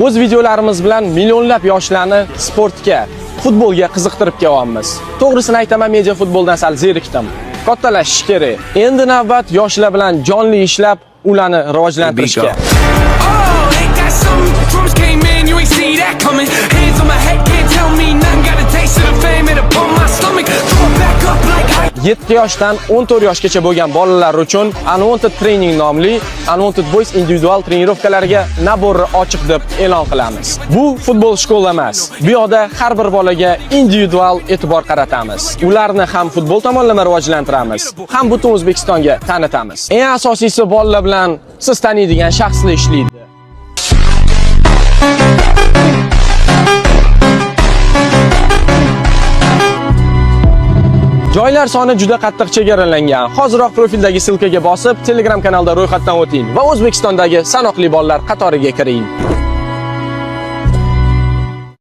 O'z videolarimiz bilan millionlab yoshlarni sportga, futbolga qiziqtirib kelyapmiz. To'g'risini aytaman, media futboldan sal zerikdim. Kattalashish kerak. Endi navbat yoshlar bilan jonli ishlab, ularni rivojlantirishga. Oh, ain't that something? Drums came in, you ain't see that coming. Hands on my head, can't tell me nothing. Got a taste of the fame, it upon my stomach. Throw it back up like I. 7 yoshdan 14 yoshgacha bo'lgan bolalar uchun Unwanted Training nomli Unwanted Boys individual trenirovkalariga набор ni ochiq deb e'lon qilamiz. Bu futbol школа emas. Bu yoqda har bir bolaga individual e'tibor qaratamiz. Ularni ham futbol tomonlama rivojlantiramiz, ham butun O'zbekistonga tanitamiz. Eng asosiysi, bolalar bilan siz taniydigan shaxslar ishlaydi. Joylar soni juda qattiq chegaralangan. Hoziroq profildagi ссылка ga bosib, Telegram kanalda ro'yxatdan o'ting va O'zbekistondagi sanoqli bolalar qatoriga kiring.